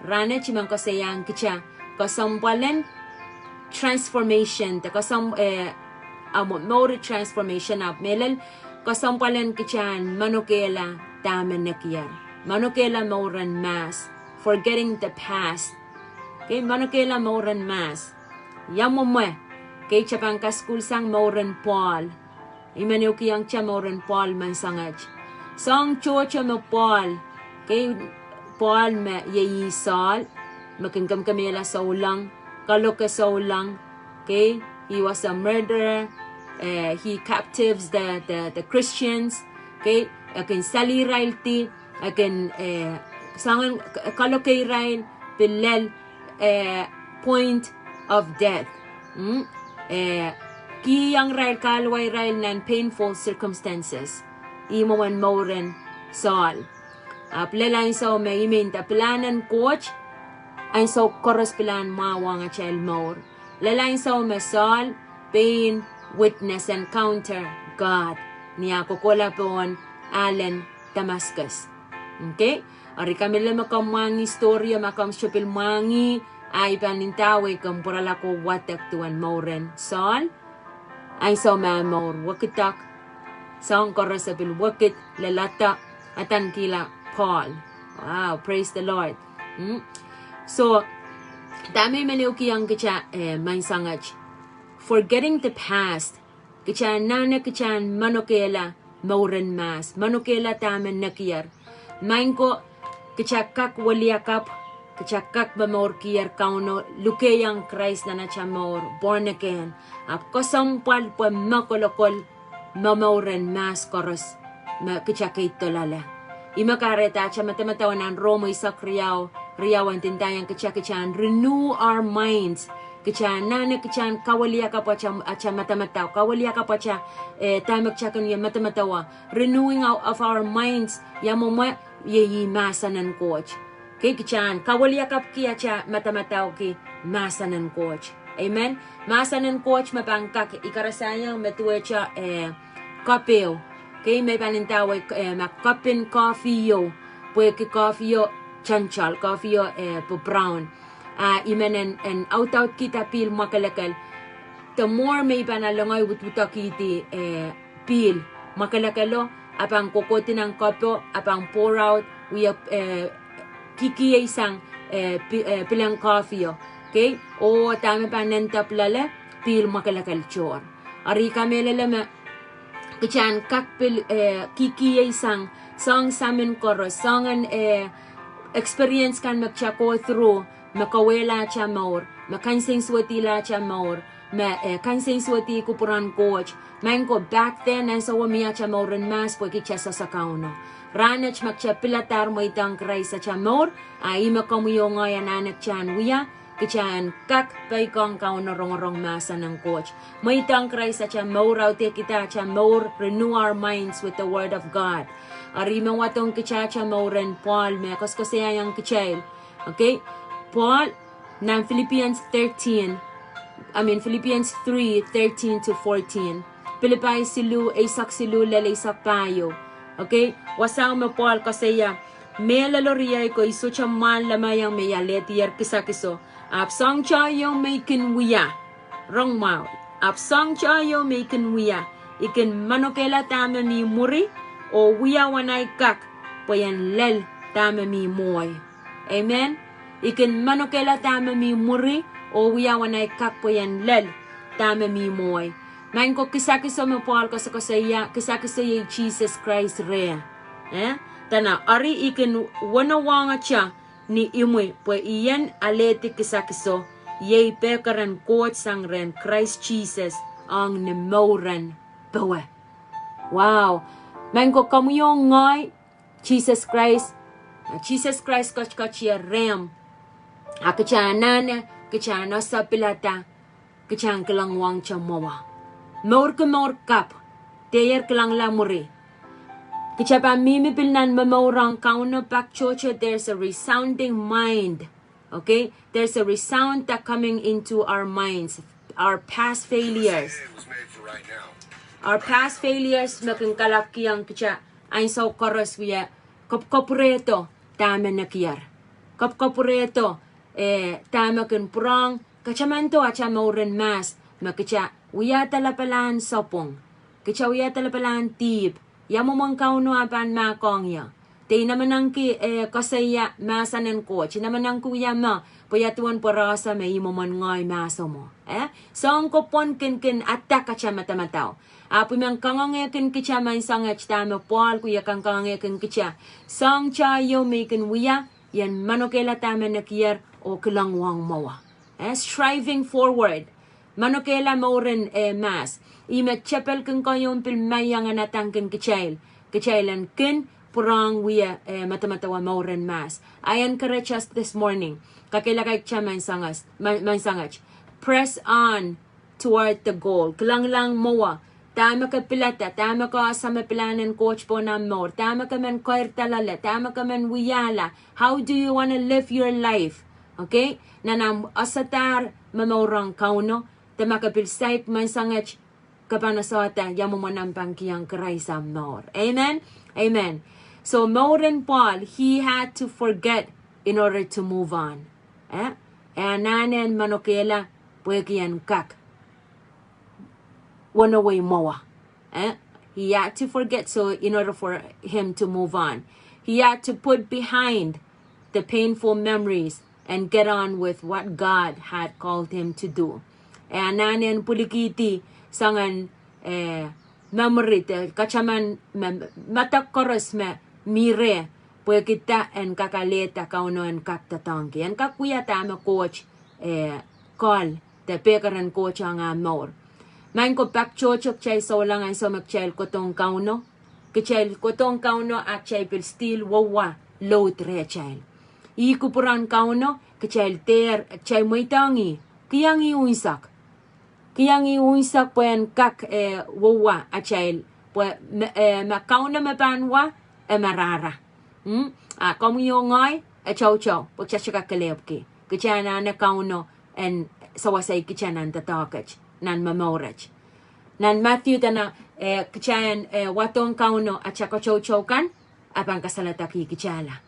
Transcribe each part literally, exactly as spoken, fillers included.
Rahnwet I men koasoiaiong kitail kesempwalen transformation, de kesem, eh, a mwo-, mour transformation ahpw mehlel kesempwalen kitail en manokehla dahme nekier. Manokehla mouren mahs. Forgetting the past. Okay, manokehla mouren mahs. Ia mwomwe, okay, kitail pahn kasukuhlsang mouren Pohl. I men ehukihong kitail mouren Pohl menseng wet. Soang tohto me Pohl, okay, Pohl me iei Saul, me kin kemkemehla souleng, kaloke souleng, okay, he was a murderer, eh, he captives the, the, the Christians, okay, e kin sali irail di, e kin, eh, soangen k-, kaloke irail, pil lel, eh, point of death. Mm? Eh, kihong irail, kahluwa irail nan painful circumstances. Ih mwomwen mouren Saul. Ahpw lel ansou me I men nda pilahn en Koht, ansou koaros pilahn mwahu ong atail mour. Lel ansou me Saul pein witness, encounter God, ni ah kohkohla pohn ahlen Damascus. Okay? Eri I kamehlele me komw mwahngih story o, ma komw sohte pil mwahngih, ahi pahn ndawei komw pwurala ko wadek duwen mouren Saul. Ansou me ah mour wekidek, soang koaros e pil wekid, lel adan, adahn kihla Pohl. Wow, praise the Lord. Mm? So, dahme I men ehukihong kitail, eh, menseng wet. Forgetting the past. Kitail anahne kitail en manokehla mouren mahs, manokehla dahme nekier. Maing ko, kitail kak weliakapw, kitail kak momourkier Kauno, lukehiong Krais nan atail mour, born again. Ahpw kesempwal pwe me kolokol, momouren mahs koaros, me kitail keid dohlahla. Ih me kahrehda atail madamadau nan Rom eisek riau, riau en ndaiong kitail, kitail en renew our minds. Kitail anahne kitail en kaweliakapw atail, atail madamadau, kaweliakapw atail, eh, dahme kitail kin wie madamadaua. Renewing our, of our minds, ia mwomwe, iei mahsen en Koht. Okay, kitail en kaweliakapwki atail madamadauki mahsen en Koht. Amen. Mahsen en Koht me pahn kak, I karasaiong me duwehte, eh, kapw ehu. Okay, me pahn ndawei, eh, ma kapw en kohpio, pwehki kohpio tentacle, kohpio, eh, pwe brown. Ah, I men en, en audaudkihda pihl mwakelekel. The more me I pahn alengoai wudwudekihdi, eh, pihl mwakelekelo, a pahn kohkohdi nan kapwo, a pahn pour out, wie, eh, kikieisang, eh, pi-, eh, pilen kohpio. Okay? Oh dahme pahn nentap loale, pihl mwakelekel tohr. Eri I kamehlele me kitail en kak pil, eh, kikieisang, soang samin koaros, soangen, eh, experience kan me kitail go through, me kauwehla atail mour, me kansensuwedihla atail mour, me, eh, kansensuwedih kupwuren Koht. Maing ko, back then, ansouwo mie atail mouren mahs pwehki kitail sehse Kauno. Rahnwet ma kitail piladahr mweidohng Krais atail mour, a ih me komwi oh ngehi anahne kitail en wia, kitail en kak peikiong Kauno rongorong mahsen en Koht. Mweidohng Krais atail mour, audehkihda atail mour, renew our minds with the word of God. Eri me wadohng kitail atail mouren Pohl me koasokoasoiaiong kitail. Okay? Pohl, nan Philippians thirteen, I mean Philippians three, thirteen to fourteen. Pilipai siluh, eisek siluh lel eisek pahieu. Okay? Wasao me Pohl koasoia, mehlelo riei ko, I sohte mwahl lemeiong me I alehdier kisakiso. Ahpw soang teieu me I kin wia. Rong mwahu. Ahpw soang teieu me I kin wia. I kin manokehla dahme mi mwuri, oh wia wen ahi kak, pwe en lel dahme mi mwohi. Amen. I kin manokehla dahme mi mwuri, oh wia wen ahi kak pwe en lel dahme mi mwohi. Maing ko, kisakiso me Pohl koasokoasoia, kisakiso iei Sises Krais reh. Eh? Dene, eri I kin wenewangete ni imwi pwe I en alehdi kisakiso, iei pekeren Koht sang rehn Krais Sises, ong ni mouren powe. Wow. Maing ko, komwi oh ngehi, Sises Krais, Sises Krais ketiket ie rehmw. A kitail anahne, kitail en ese pilada, kitail en kilang wangete mwowe. Mourki mour kapw, dehier kilangla mwuri. Kitail pahn mihmi pil nan momour ong Kauno pak tohto, there's a resounding mind. Okay? There's a resound that coming into our minds. Our past failures. Our past failures me kin kalapkiong kitail ansou koaros wie kop-, kopwurehdo dahme nekier. kapwkapwurehdo, eh, dahme kin pwurehng, katamando atail mouren mahs, me kitail wiahda lapalahn sapwung, kitail wiahda lapalahn dihp, ia mwomwen Kauno ah pahn mahkohng ie. De I namenengki, eh, koasoia mahsen en Koht. I namenengki wia mwo, pwe ia duwen pwarasa me ih mwomwen ngehi mahso mwo. Eh? Soang ko pwon kin kin attack atail madamadau. Ahpw I men kangoangehki kitail maing sangete dahme Pohl wie kangoangehki kitail. Soang teieu me I kin wia, I en manokehla dahme I nekier oh kilang wang mwowe. Eh, striving forward. Manokehla mouren, eh, mahs. Ih me tepel kin kohieng pil maiang en adengkin kitail. Kitail en kin pwurehng wia, eh, madamadawa mouren mahs. I encourage us this morning. Kakehlaka kitail maing sanget, maing, maing sanget. Press on toward the goal. Kilanglang mwowe. Dahme ke pilada, dahme ke ese me pilahn en Koht pohn omw mour, dahme ke men keirda loale, dahme ke men wiahla. How do you want to live your life? Okay? Nan omw esehdahr momourong Kauno, de ma ke pil saik maing sanget, ke pahn esehda ia mwomwen omw pahn kihong Krais omw mour. Amen? Amen. So, mouren Pohl, he had to forget in order to move on. Eh? E anahne en manokehla pwehki en kak wenewei mwowe. Eh? He had to forget, so in order for him to move on, he had to put behind the painful memories and get on with what God had called him to do. E anahne en pwilikihdi soangen, eh, memory, de kataman me, me, madok koaros me mih reh, pwehki en kak alehda Kauno en kak doadoahngki. En kak wia dahme Koht, eh, call, de pekeren Koht ong ah mour. Maing ko, pak tohto kitail souleng ansou me kitail kohdohng Kauno. Kitail kohdohng Kauno a kitail pil still weuwa load rehtail. Ih kupwuren Kauno, kitail dehr, kitail mweidohng ih. Kihong ih unsek. Kihong ih unsek pwe en kak, eh, weuwa atail. Pwe me, eh, me Kauno me pahn wa, e marahra. Mm? A komwi oh ngehi, e tohto, pwe kitail kak kelehpwki. Kitail anahne Kauno en sewesei kitail nan doadoahk et, nan momour et. Nan Matthew dene, eh, kitail en, eh, wadohng Kauno atail kotoutoukan, a pahn kasaledekih kitailla.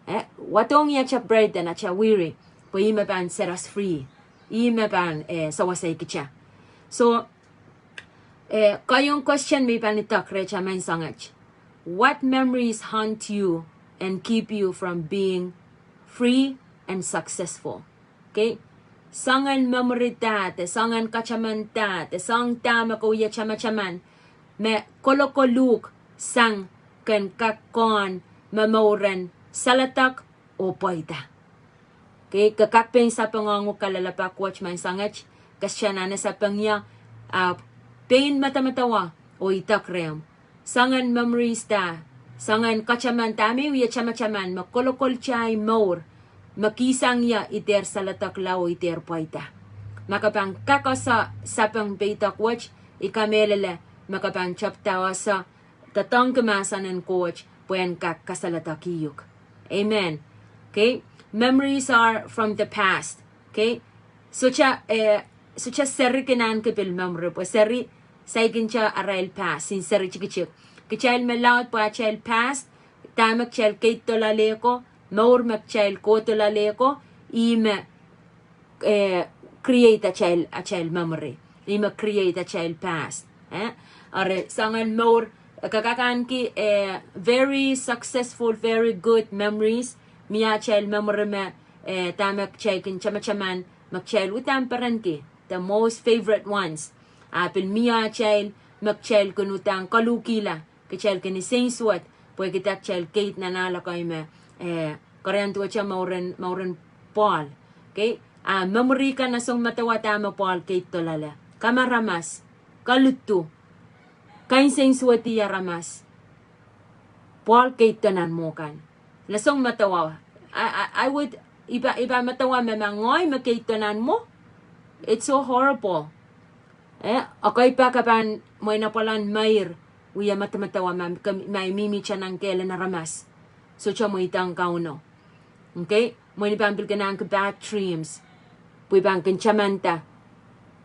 Eh, wadohng ih atail burden, atail weary, pwe ih me pahn set us free. Ih me pahn, eh, sewesei kitail. So, eh, keieun question me I pahn idek rehtail maing sanget. What memories haunt you and keep you from being free and successful? Okay? Soangen memory da, de soangen kataman da, de soang da me ke wie tamataman, me kolokol uhk sang ken kak kohn momouren saledek oh pweida. Okay, ke kak pein sapeng ong uhk kalelapak wet maing sanget, ke sohte anahne sapeng ie, a pein madamadawa oh idek rehmw. Soangen memories da, soangen kataman da me I wie tamataman, me kolokol atail mour, me kihsang ie I dehr saledekla oh I dehr pweida. Ma ke pahn kak ese sapeng peidek wet, I kamehlele, me ke pahn tepda ese doadoahngki mahsen en Koht, pwe en kak kasaledekih uhk. Amen. Okay? Memories are from the past. Okay? Sohte, eh, sohte seri kin ahneki pil memory, pwe seri saikinte arail past, nin seri tikitik. Kitail me laud pwe atail past, dahme kitail keiddo loale ko, mour me kitail kohdo loale ko, ih me eh, create atail, atail memory. Ih me create atail past. Eh? Eri, soangen mour, ke kak ahneki, eh, very successful, very good memories. Mie atail memory me, eh, dahme kitail kin tamataman, me kitail uhdahn perenki, the most favorite ones. A pil mie atail, me kitail kin uhdahn koluhkihla, kitail kin nsensuwed, pwehki kitail keid nan ahl ekei me, eh, koaros duwehte mouren, mouren Pohl. Okay? A memory kan, a soang medewe dahme Pohl keiddo loale. Kamw aramas, koluhdo, kansensuwedih aramas. Pohl keiddo nan mwo kan. A soang medewe, I, I, I would, I pahn, I pahn medewe me ma ngehi me keiddo nan mwo. It's so horrible. Eh, ekei pak e pahn mwein apwal en meir, wie medemedewe ma, ma I mihmihte nan kehlen aramas. Sohte mweidohng Kauno. Okay? Mwein I pahn pil kin ahneki bad dreams. Pwe I pahn kin tamanda.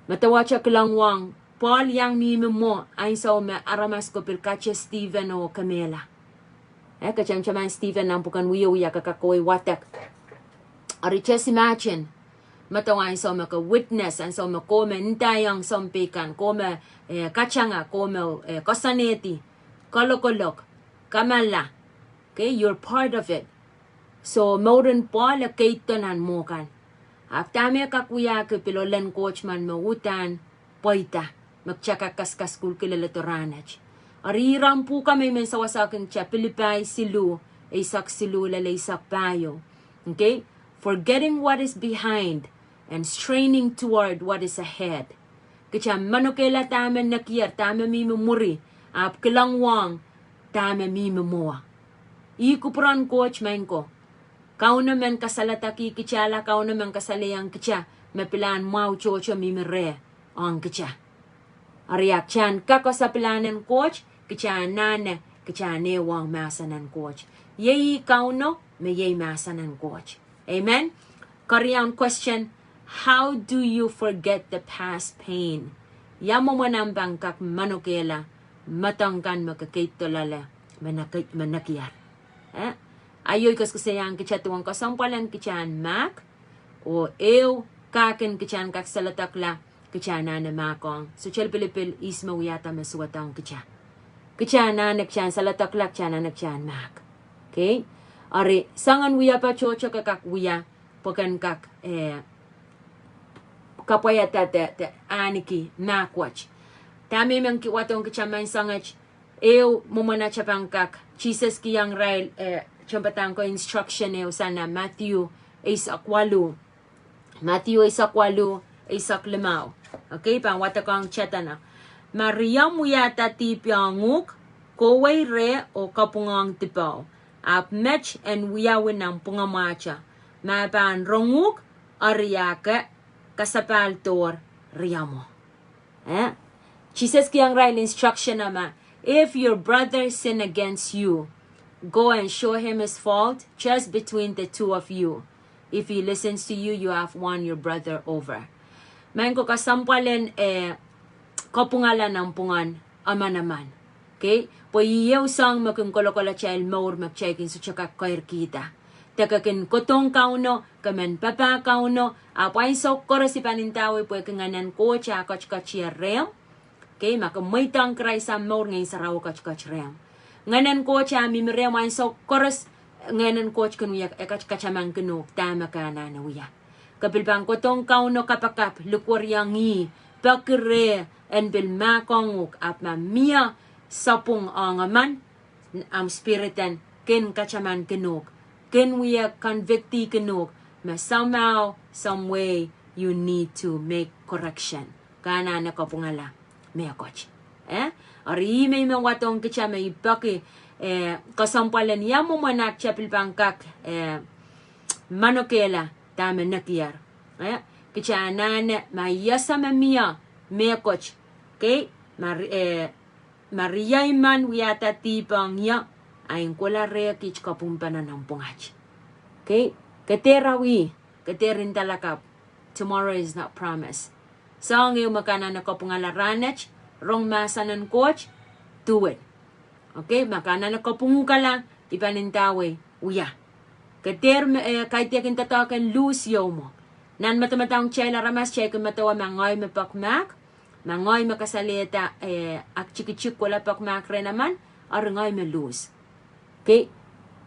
Medewe te kilang wang, Pohl iang mihmi mwo, ansou me aramas ko pil kate Stephen oh kemehla. Eh, ke tamataman Stephen nan pwuken Wiewia, ke kak kohwei wadek. Eri just imagine, medewe ansou me ke witness, ansou me kowe me ndaiong sounpei kan, kowe me, eh, katanga, kowe me, eh, koasoanehdi, kalokolok, kamala. Okay, you're part of it. So, mouren Pohl e keid nan mwo kan. Ahpw dahme kak wiahki pil olen Koht men me uhdahn pweida, me kitail kak kaskasukuhlki leledo rahnwet. Eri rahn pwuhko me I men sewese ong kitail, Pilipai siluh, eisek siluh lel eisek pahieu. Okay? Forgetting what is behind and straining toward what is ahead. Kitail manokehla dahme nekier, dahme mihmi mwuri, ahpw kilang wahng dahme mihmi mwowe. Ih kupwuren Koht, maing ko. Kauno men kasaledekih kitail, Kauno men kasalehiong kitail me pilahn mwahu tohto mihmi reh ong kitail. Eri a kitail en kak ese pilahn en Koht, kitail anahne, kitail en ehu ong mahsen en Koht. Iei Kauno, me iei mahsen en Koht. Amen. Keriaun question, how do you forget the past pain? Ia mwomwen omw pahn kak manokehla medek kan me ke keid loale me nekier? Eh? Aio I koasoakoasoiahng kitail duwen kesempwal en kitail en mahk, oh ehu kak en kitail en kak saledekla, kitail anahne mahkohng. Sohte lipilipil ihs me wiahda me suwed ong kitail. Kitail anahne kitail en saledekla, kitail anahne kitail en mahk. Okay? Eri, soangen wiepe tohto ke kak wia, pwe ken kak, eh, kapwaiada de, de ahneki mahk wet. Dahme I men ki wadohng kitail menseng et, ehu mwomwen atail pahn kak, Sises kihong irail, eh, tohnpadahk ko instruction ehu sang nan Madiu eisek waluh. Madiu eisek waluh, eisek limau. Okay, pahn wadekohng kitail dene. Ma riomw wiahda dihp ong uhk, kohwei reh oh kapwungohng dipohu. Ahpw met en wiawi nan pwungamwahte. Ma pahn rong uhk, eri a ke kasapahl dohr riomwo. Eh? Sises kihong irail instruction me, if your brother sin against you, go and show him his fault just between the two of you. If he listens to you, you have won your brother over. Maing ko, kesempwal en, eh, kapwungala nan pwungen emen emen. Okay? Pwe ih ehu soahng me kin kolokol atail mour me kitail kin sohte kak keirkihda. De ke kin kohdohng Kauno, ke men papah Kauno, ahpw ansou koaros I pahn ndawei pwehki Ngehn en Koht a ketiket rehmw. Okay, ma ke mweidohng Krais omw mour, Ngehn Sarawi ketiket rehmw. Ngehn en Koht a mihmi rehmw ansou koaros, Ngehn en Koht kin wia, e kat-, katamankin uhk dahme ke anahne wia. Ke pil pahn kohdohng Kauno, kapakap, likwerihong ih, peki reh en pil mahkohng uhk, ahpw ma mie sapwung ong emen, omw spirit en kin katamankin uhk, kin wia convict-ihkin uhk, me somehow, some way, you need to make correction. Ke anahne kapwungala mehkot. Eh? Eri ih me I men wadohng kitail me I peki, eh, kesempwal en ia mwomwen atail pil pahn kak, eh, manokehla dahme nekier. Eh? Kitail anahne ma I ese me mie mehkot. Okay? Ma ri-, eh, ma riei men wiahda dihp ong ie, a I en kohla reh kiht kapwungpene nan pwungat. Okay? Ke dehr awi, ke dehr ndalakapw. Tomorrow is not promised. Soahng ehu me ke anahne kapwungala rahnwet, rong mahsen en Koht, do it. Okay? Ma ke anahne kapwungukala, I pahn ndawei, wia. Ke dehr me, eh, kaidehkin doadoahk en lose ieu mwo. Nan madamadau kitail aramas, kitail kin medewe ma ngehi me peki mahk, ma ngehi me kasalehda, eh, aktikitik kohla peki mahk rehn emen, eri ngehi me lose. Okay?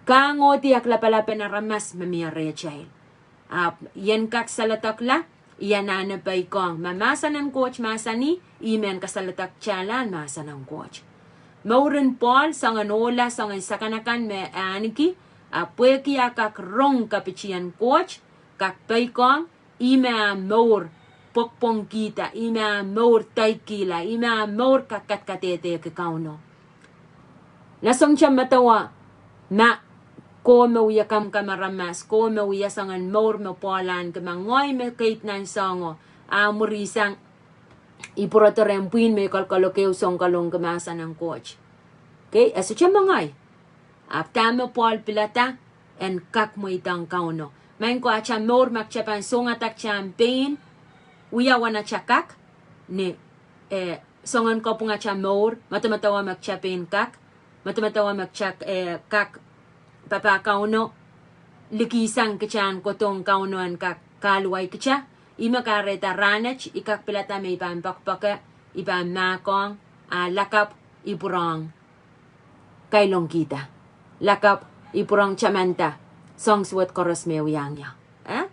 Kangohdi ahk lapalap en aramas me mie rehtail. Ahpw I en kak saledekla, I anahne peikiong. Ma mahsen en Koht mahsanih, I men kasaledek kitail en mahsen en Koht. Mouren Pohl, soangen ohla, soangen sakanakan me e ahneki, ahpw pwehki a kak rong kapitien Koht, kak peikiong, ih me ah mour pwongpwongkihda, ih me ah mour taikihla, ih me ah mour kak kadkadehdehki Kauno. Nan soangen medewe, ma kowe me wia kamwkam aramas, kowe me wia soangen mour me Pohl ahneki, ma ngehi me keid nan soahngo, a mwurin sang I pwurodo rehn pwihn me I kalokolok ehu sounkalohngki mahsen en Koht. Okay, e sohte me ngehi. Ahpw dahme Pohl pilada, en kak mweidohng Kauno. Maing ko, atail mour ma kitail pahn songada kitail pein, wia wen atail kak, ni, eh, soangen kapwung atail mour, madamadau me kitail pein kak, madamadau me kitail, eh, kak papah Kauno, likihsang kitail en kohdohng Kauno en kak kahluwa kita. Ih me kahrehda rahnwet I kak pilada me I pahn poakpoake, I pahn mahkohng, a lakapw I pwurehng kailongkihda. Lakapw I pwurehng tamanda soahng suwed koaros me wiahiong ie. Eh?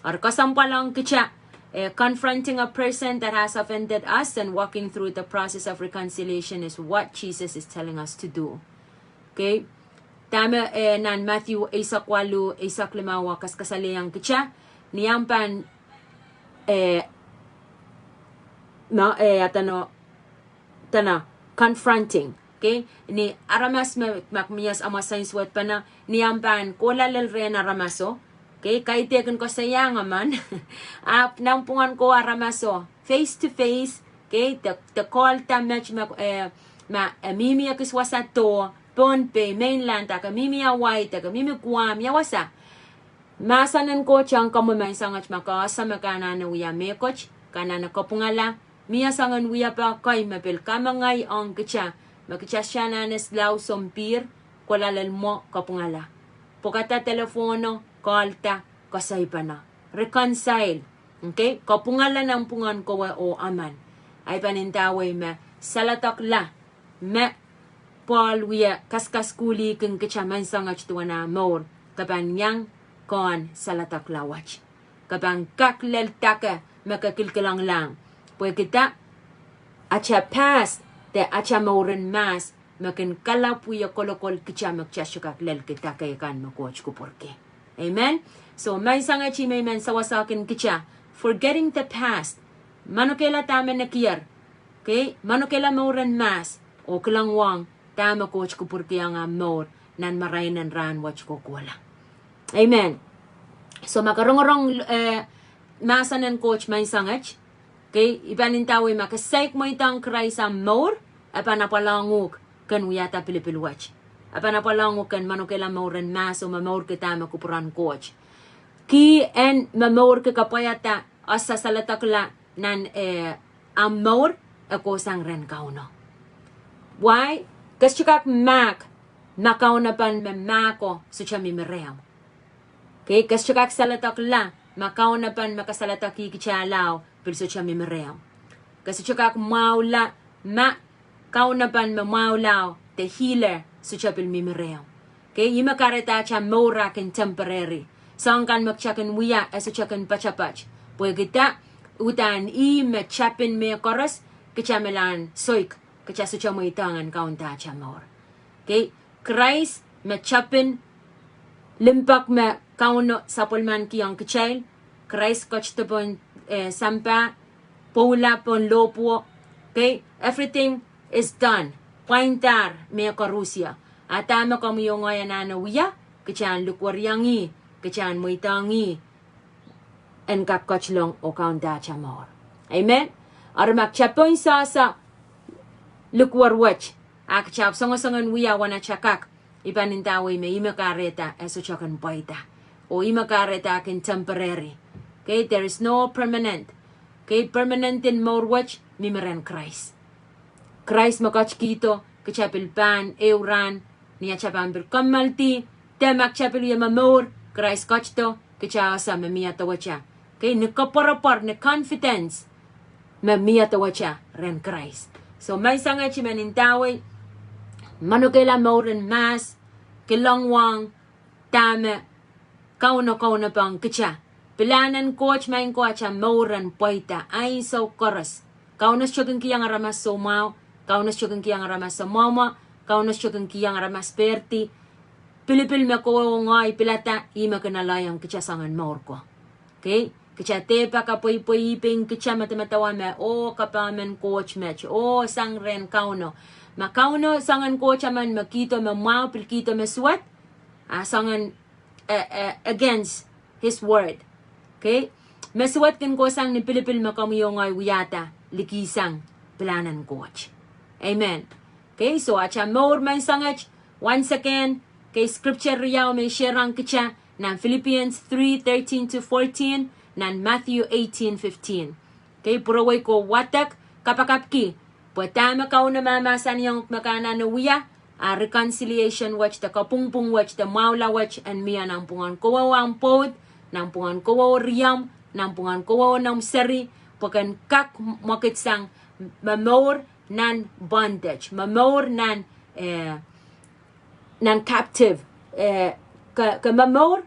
Eri kesempwal ong kita, eh, confronting a person that has offended us and walking through the process of reconciliation is what Jesus is telling us to do. Okay? Dahme, eh, nan Matthew eisek waluh, eisek limau e kaskasalehiong kita, ni omw pahn, eh, ma, eh, adeno, dene confronting. Okay? Ni aramas me, me mie omw sain suwedpene, ni omw pahn kohla lel rehn aramaso. Okay? Kaidehkin koasoiahng emen. Ahpw nanpwungen kowe aramaso, face to face. Okay? De, de kohlda met me, eh, ma, eh, mihmi ekis wasa doh, Pohnpei, mainland, a ke mihmi Hawaii, de ke mihmi Guam, ia wasa. Mahsen en Koht ong komwi menseng et, ma ke ese me ke anahne wia mehkot, ke anahne kapwungala, mie soangen wiepe kei me pil kamengai ong kita, me kita sohte anahne silau sompihr, kohla lel mwo, kapwungala. Pwekada telefohno, kohlda, koasoipene. Reconcile. Okay? Kapwungala nanpwungen kowe oh emen. Ahi pahn ndawei me saledekla me Pohl wie kaskasukuhlihkin kita menseng et duwen ah mour, ke pahn iang kohn saledekla wet. Ke pahn kak lel dake me ke kilkilenglahng. Pwehki dah? Atail past, de atail mouren mahs, me kin kalapw wie kolokol kita me kita sohte kak lelki dake kan me Koht kupwurki. Amen. So, menseng et I men men sewesehkin kita, forgetting the past. Manokehla dahme nekier. Okay? Manokehla mouren mahs, oh kilang wang dahme Koht kupwurki ong ah mour nan marain en rahn wet kohkohla. Amen. So, ma ke rongorong, eh, mahsen en Koht menseng et, okay, I pahn ndawei ma ke saik mweidohng Krais omw mour, e pahn apwal ong uhk ken wiahda pilipil wet. E pahn apwal ong uhk ken manokehla mouren mahs oh momourki dahme kupwuren Koht. Kih en momourki kapwaiada ese saledekla nan, eh, omw mour, e kohsang rehn Kauno. Why? Ke sohte kak mahk ma kaunopen me mahko sohte mihmi rehmw. Okay, ke sohte kak saledekla ma kaunopen me ke saledekih kitail lao pil sohte mihmi rehmw. Ke sohte kak mwahula ma kaunopen me mwahu lao, the healer, sohte pil mihmi rehmw. Okay, ih me kahrehda atail mour kin temporary. Soahng kan me kita kin wia e sohte kin poatopoat. Pwehki dah? Uhdahn ih me tapin mehkoaros, kita me lahn soik, kita sohte mweidohng en kaunda atail mour. Okay, Krais me tapin limpoak me Kauno sapwellimanikihong kitail. Krais ketido pohn, eh, sampah, pwoula pohn lohpwuo. Okay, everything is done. Pwaindahr mehkoaros. A dahme komwi oh ngehi anahne wia? Kita en likwerihong ih, kita en mweidohng ih en kak ketilong oh kaunda atail mour. Amen. Eri ma kita pahn sehse likwer wet, a kita ahpw songosong en wia wen atail kak, I pahn ndawei me ih me kahrehda e sohte kin pweida. Oh ih me kahrehda kin temporary. Okay, there is no permanent. Okay, permanent en mour wet mihmi rehn Krais. Krais me ketikihdo kita pil pahn ehu rahn, ni atail pahn pil kommoaldi, de ma kita pil wie momour, Krais ketido, kita ese me mie duwehte. Okay, ni koapworopwor, ni confidence me mie duwehte rehn Krais. So, menseng et I men ndawei, manokehla mouren mahs, kilang wang dahme Kauno kaunopohng kita. Pilahn en Koht, maing ko, atail mour en pweida, ansou koaros. Kauno sohte kin kihong aramas soumwahu, Kauno sohte kin kihong aramas soumwahu, Kauno sohte kin kihong aramas perdi. Pilipil me kowe oh ngehi pilada, ih me kin alehiong kita soangen mour ko. Okay? Kita dehr pak pweipwei pein kita madamadawa me, oh, kapahn men Koht met, oh, sang rehn Kauno. Ma Kauno soangen Koht emen me kihdo me mwahu, pil kihdo me suwed, a soangen, eh, eh, against his word. Okay? Me suwed kin kohsang ni pilipil me komwi oh ngehi wiahda, likihsang pilahn en Koht. Amen. Okay, so atail mour menseng et, once again, okay, scripture riau me I shareong kita, nan Philippians three thirteen to fourteen, nan Matthew eighteen fifteen. Okay, pwurowei ko wadek, kapakapki, pwe dahme Kauno mahmahsanihong uhk me ke anahne wia, a reconciliation wet de kapwungpwung wet de mwahula wet en mie nanpwungen kowe ahmw pwoud, nanpwungen kowe riomw, nanpwungen kowe noumw seri, pwe ken kak mwekid sang momour nan bondage, momour nan, eh, nan captive, eh, ke, ke momour,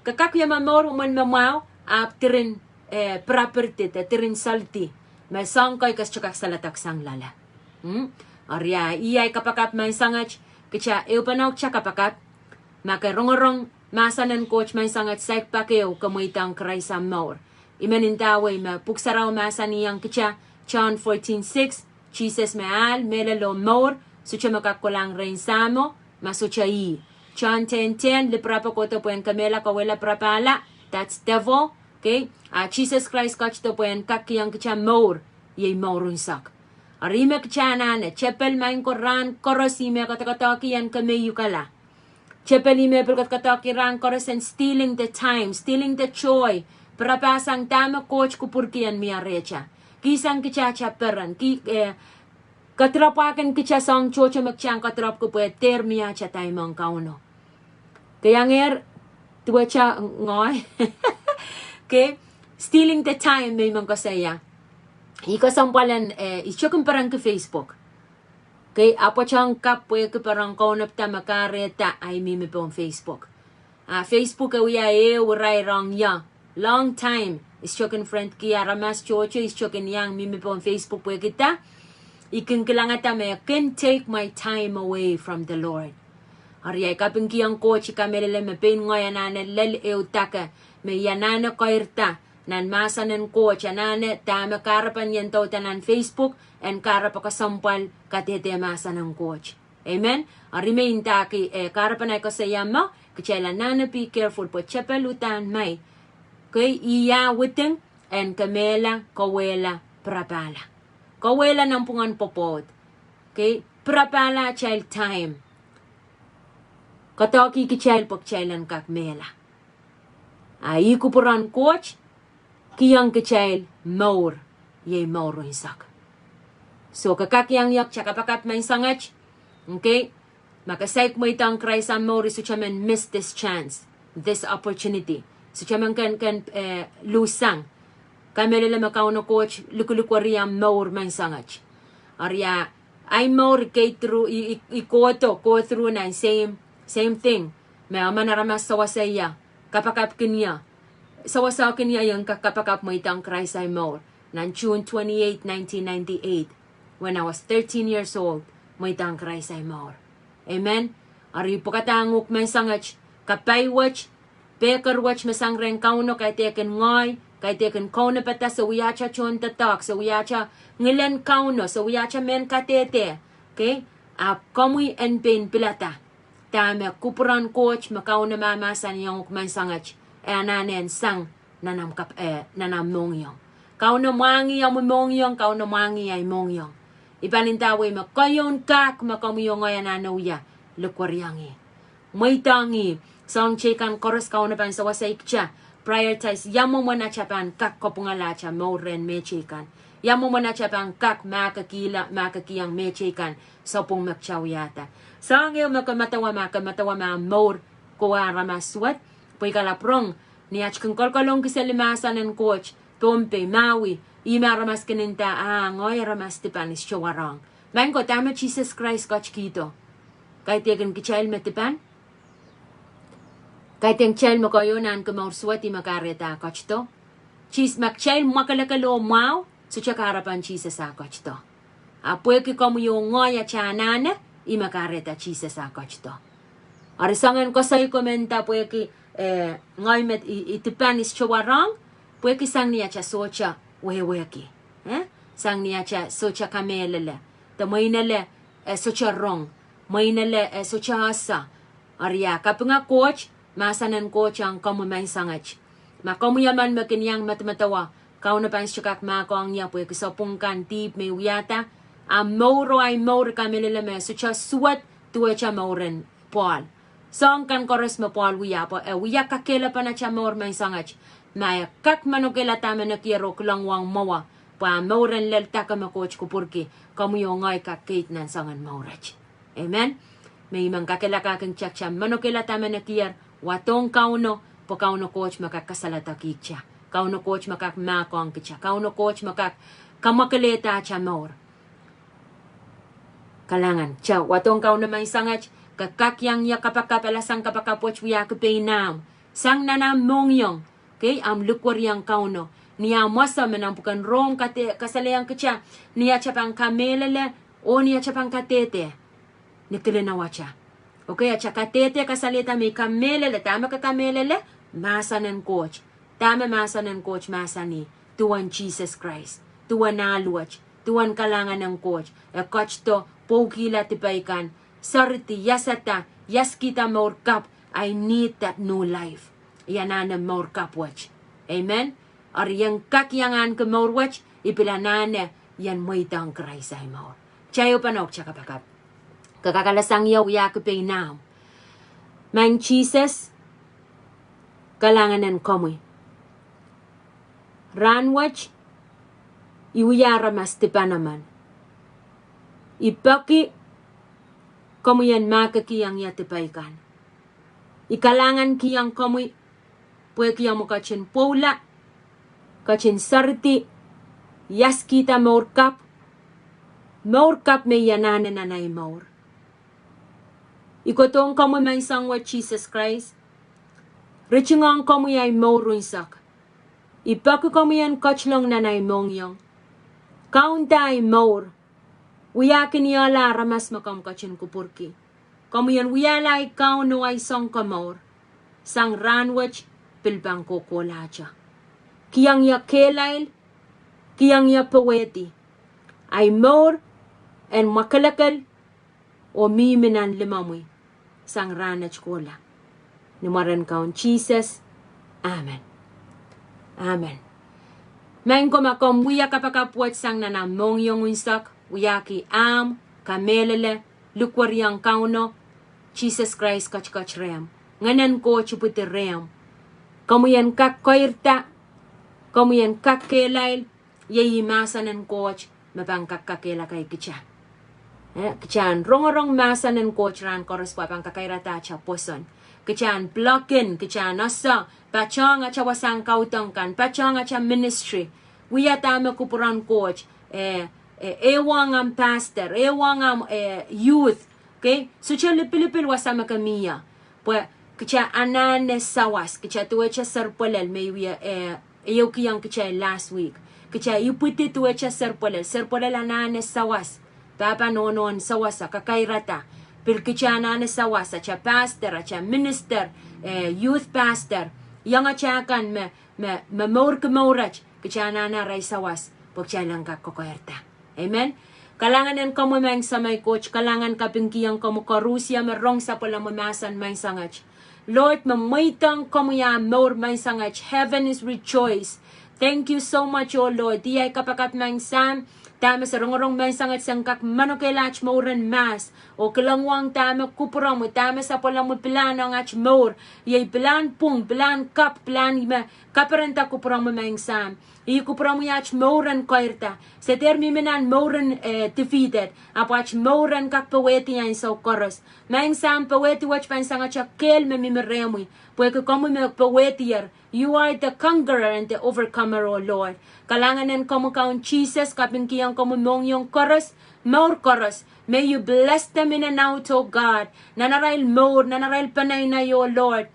ke kak ie momour mwomwen me mwahu, ahpw diren, eh, pirapirdi de diren saldi, me soang kei ke sohte kak saledek sang loale. Hmm? Eri ia, ih ahi kapakap menseng wet, kitail ehupene kita kapakap, ma ke rongorong mahsen en Koht menseng wet, saik pak ehu ke mweidohng Krais ahmw mour. I men ndawei me Pwuhk Sarawi mahsanihong kita, John fourteen six, Sises me ahl, mehlel oh mour, sohte me kak kolahng rein Sahmo, ma sohte ih. John ten ten, lipirap kohdo pwehn kemehla kauwehla pirapala, that's devil, okay? A Sises Krais ketido pwehn kak kihong kita mour, iei mour unsek. Eri me kita anahne, tepel maing ko rahn koaros ih me kodokodohki en kemeiukala. Tepel ih me pil kodokodohki rahn koaros en stealing the time, stealing the joy. Pirapahsang dahme Koht kupwurki en mie rehtail. Kihsang kita atail peren, ki, eh, kadirapwahkin kita soang tohto me kita en kadirapwki pwe dehr mie atail time ong Kauno. Ke iangehr duwehte ngoahi. Okay, stealing the time me I men koasoia. I kesempwal en, eh, I sohte kin perenki Facebook. Okay, ahpw patohwan kapw pwehki peren kaunopada me kahrehda ahi mihmi pohn Facebook. A Facebook e wia ehu irair ong ia. Long time, I sohte kin friendki aramas tohto, I sohte kin iang mihmi pohn Facebook pwehki dah, I kin kilangada me kin take my time away from the Lord. Eri ia I kapingkihong Koht, I kamehlele me pein ngehi anahne lel ehu dake, me I anahne keirda nan mahsen en Koht, anahne dahme kahrepen ien douda nan Facebook, en kahrepe kesempwal kadehde mahsen en Koht. Amen. Eri me I ndahki, eh, kahrepen ahi koasoia me, kitail anahne be careful pwe tepel uhdahn mai. Okay, ia widing en kemehla, kauwehla pirapala. Kauwehla nanpwungen pwopwoud. Okay, pirapala atail time. Koadoahki kitail pwe kitail en kak mehla. A ih kupwuren Koht, kihong kitail mour, iei mour unsek. So ke kak iang ia kita kapakap menseng wet, okay, ma ke saik mweidohng Krais ahmw mour, I sohte men miss this chance, this opportunity. Sohte men ken, ken, eh, lose sang. Kamehlele me Kauno Koht likilikweri ahmw mour menseng wet. Eri ia, ahi mour I go through, I, I, I kohdo, go through nan same, same thing. Me emen aramas sewese ia, kapakapkin ia, sewese kin ia ien kak kapakap mweidohng Krais ahi mour. Nan June twenty-eight, nineteen ninety-eight, when I was thirteen years old, mweidohng Krais ahi mour. Amen. Eri pwukadahng uhk menseng wet, kapai wet, pehker wet me sang rehn Kauno, kaidehkin ngehi, kaidehkin kaunopada, se wiahte tohndoadoahk, se wiahte ngilen Kauno, se wiahte mehn kadehde. Okay? Ahpw komwi en pein pilada dahme kupwuren Koht me Kauno mahmahsanihong uhk menseng wet, e anahne en sang nan ahmw kap-, eh, nan ahmw mohngiong. Kauno mwahngih omwi mohngiong, Kauno mwahngih ahi mohngiong. I pahn ndawei me keieun kak me komwi oh ngehi anahne wia, likweriong ih. Mweidohng ih. Soahng teikan koaros Kauno pahn sewese kita, prioritize ia mwomwen atail pahn kak kapwungala atail mour rehn mehteikan. Ia mwomwen atail pahn kak mahkikihla, mahkikihong mehteikan sapwung me kita wiahda. Soahng ehu me ke medewe ma, ke medewe ma mour kowe aramas suwed, pwe I kalap rong, ni at kin kolokolongki seli mahsen en Koht, Pohnpei, Maui, ih me aramas kin nda, ah, ngehi aramas dipan, I sohte warohng. Maing ko, dahme Sises Krais ketikihdo? Kaidehkin kitail me dipan? Kaidehn kitail me koahieu en ahneki mour suwed, ih me kahrehda e ketido? Sis, ma kitail mwakelekel oh mwahu, sohte kahrepen Sises ah ketido. A pwehki komwi oh ngehi atail anahne, ih me kahrehda Sises ah ketido. Eri soangen koasoi ko me nda pwehki, eh, ngehi me I, I dipan, I sohte warohng, pwehki sang ni atail sohte wehwehki. Eh? Sang ni atail sohte kamehlele. De mwein ele, eh, sohte rong. Mwein ele, eh, sohte ese. Eri ia, kapinga Koht, mahsen en Koht ong komwi menseng wet. Ma komwi emen me kin iang medemedewe, Kauno pahn sohte kak mahkohng ie pwehki sapwung kan dihp me I wiahda. A mour oh ahi mour I kamehlele me sohte suwed duwehte mouren Pohl. Soahng kan koaros me Pohl wia, pwe e wia kakehlapen atail mour menseng wet. Ma e kak manokehla dahme nekier oh kilang wang mwowe, pwe a mour en lel dake me Koht kupwurki, komwi oh ngehi kak keid nan soangen mour wet. Amen. me I men kakehlakahkin kitail, kitail manokehla dahme nekier, wadohng Kauno, pwe Kauno Koht me kak kasaledohng kitail. Kauno Koht me kak mahkohng kitail. Kauno Koht me kak kamwakelehda atail mour. Kalahngan, kitail wadohng Kauno maing Sahm, ke kak iang ie kapakap, alasang kapakap wet wiahki pein ahmw. Sang nan ahmw mohngiong, okay, ahmw likweriong Kauno. Ni ahmw wasa me nan pwuken Rom kade-, kasalehiong kitail, ni atail pahn kamehlele, oh ni atail pahn kadehde, ni kilin wasa. Okay, atail kadehde kasalehda me I kamehlele, dahme ke kamehlele, mahsen en Koht. Dahme mahsen en Koht mahsanih, duwen Sises Krais, duwen ahl wet, duwen kalahngan en Koht, e ketido pwoukihla dipei kan, seridi, iasada, iaskihda mour kapw, I need that new life. I anahne mour kapw wet. Amen. Eri I en kak iang ahneki mour wet, I pil anahne I en mweidohng Krais ahi mour. Kitail ehupene oh kitail kapakap. Ke kak alasang ie wiahki pein ahmw. Maing Sises, kalahngan en komwi. Rahnwet, I wia aramas dipan emen. I peki komwi en mahkikihong ie dipei kan. I kalahngankihong komwi, pwehki omw ketin pwoula, ketin seridi, iaskihda mour kapw, mour kapw me I anahne nan ahi mour. I kohdohng komwi maing Sahm wet Sises Krais, ritingohng komwi ahi mour unsek. I peki komwi en ketilong nan ahi mohngiong. Kaunda ahi mour. Wiahkin ie aramas me komw ketin kupwurki. Komwi en wiahla ahi Kaun oh ahi Sounkomour. Sang rahnwet pil pahn kohkohlahte. Kihong ie kehlail, kihong ie powehdi. Ahi mour en mwakelekel oh mihmi nan limomwi sang rahnwet kohla. Ni mwaren Kaun Sises, amen. Amen. Maing ko, ma komw wia kapakap wet sang nan ahmw mohngiong unsek, wiahki ahmw kamehlele, likweriong Kauno, Sises Krais ketiket rehmw. Ngehnen Koht ipwidi rehmw. Komwi en kak keirda, komwi en kak kehlail, iei mahsen en Koht me pahn kak kakehlaka kitail. Eh, kitail en rongorong mahsen en Koht rahn koaros pwe pahn kakairada atail pwoson. Kitail en plug in, kitail en ese, patohng atail wasahn kaudok kan, patohng atail ministry. Wia dahme kupwuren Koht, eh, eh, ehuong ahmw pastor, ehuong ahmw, eh, youth, okay? Sohte lipilipil wasa me ke mie. Pwe kitail anahne sawas, kitail duwehte serpwelel me I wia, eh, ehukihong kitail last week. Kitail ipwidi duwehte serpwelel, serpwelel anahne sawas. Pahpa nohno en sawas, kakairada. Pil kitail anahne sawas, atail pastor, atail minister, eh, youth pastor. Iangahki atail kan me, me, me mourki mour wet, kitail anahne arail sawas, pwe kitail en kak kokoirda. Amen. Kalahngan en komwi maing Sahm wet Koht, kalahngan, kapingkihong komwi koaros me rong sapwellimomwi mahsen maing Sahm wet. Lord, me mweidohng komwi ahmw mour maing Sahm wet. Heaven is rejoice. Thank you so much, oh Lord. Ih ahi kapakap maing Sahm, dahme se rongorong maing Sahm wet, sen kak manokehla aht mour en mahs. Oh kilang wahng dahme kupwuromwi, dahme sapwellimomwi pilahn ong aht mour. Iei pilahn pwung, pilahn kapw, pilahn me kaperenda kupwuromwi maing Sahm. Ih kupwuromwi aht mour en koirda. Se dehr mihmi nan mour en, eh, defeated. Ahpw aht mour en kak powehdi ansou koaros. Maing Sahm, powehdi wet pahn sangete kehl me mihmi rehmwi. Pwehki komwi me powehdier. You are the conqueror and the overcomer, oh Lord. Kalahngan en komwi Kaun Sises, kapingkihong komwi mohngiong koaros, mour koaros. May you bless them in and out, oh God. Nan arail mour, nan arail peneinei, oh Lord.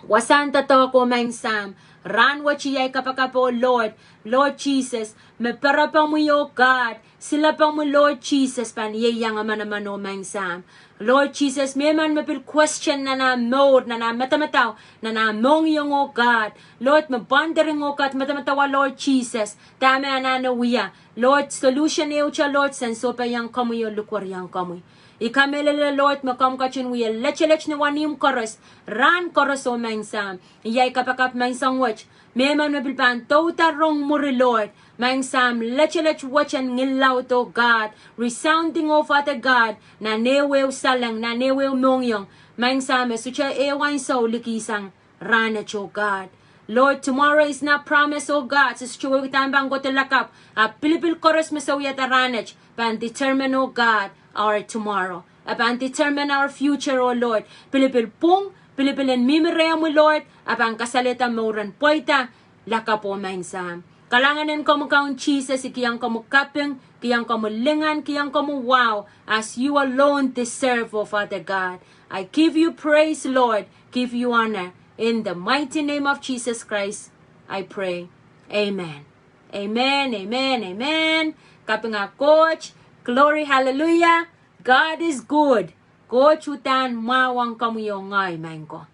Wasahn doadoahk, oh maing Sahm, rahn wet ih ahi kapakap, oh Lord, Lord Sises, me perepomwi, oh God, silepomwi, Lord Sises, pahn ieiang emenemen, oh maing Sahm. Lord Sises, mehmen me pil question nan ah mour, nan ah medemedewe, nan ah mohngiong, oh God, Lord, me pwandering, oh God, medemedewe, Lord Sises, dahme anahne wia. Lord, solution ehute, Lord, sen sohpeiong komwi oh likweriong komwi. I kamehlele, Lord, me komw ketin wia letelet ni wenihmw koaros, rahn koaros, oh maing Sahm. Ih ahi kapakap maing Sahm wet. Mehmen me pil pahn douda rong mwuri, Lord, maing Sahm, letelet wet en ngil laud, oh God, resounding, oh Father God, nan ehuehu saleng, nan ehuehu mohngiong, maing Sahm, e sohte ehu ansou likih sang rahnwet, oh God. Lord, tomorrow is not promised, oh God. Se sohte wehwehki dahme pahn kohdo lakapw. Ahpw pilipil koaros me se wiahda rahnwet pahn determine, oh God, our tomorrow. E pahn determine our future, oh Lord. Pilipil pwung, pilipil en mihmi rehmwi, Lord, e pahn kasalehda mouren pweida, lakapw oh maing Sahm. Kalahngan en komwi Kaun Sises, I kihong komwi kaping, kihong komwi lingan, kihong komwi wahu, as you alone deserve, oh Father God. I give you praise, Lord, give you honor. In the mighty name of Jesus Christ, I pray. Amen. Amen, amen, amen. Kaping ah Koht, glory, hallelujah. God is good. Koht uhdahn mwahu ong komwi oh ngehi, maing ko.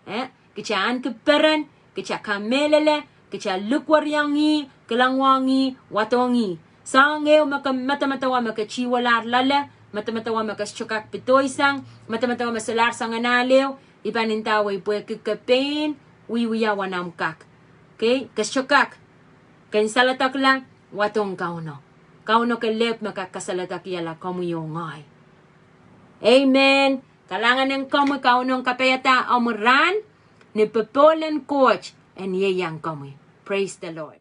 Eh, kita ahneki peren, kita kamehlele, kita likwerihong ih, kilang ong ih, wadohng ih. Soahng ehu me ke medemedewe me ke tihwalahr loale, medemedewe me ke sohte kak pedoisang, medemedewe me solahr soangen ahl ehu, I pahn ndawei pwehki ke pein wiewia wen omw kak. Okay, ke sohte kak. Ke en saledekla, wadohng Kauno. Kauno kelehpw me kak kasaledekihala komwi oh ngehi. Amen. Kalahngan en komwi, Kauno en kapaiada omwi rahn, ni popohl en Koht en ieiang komwi. Praise the Lord.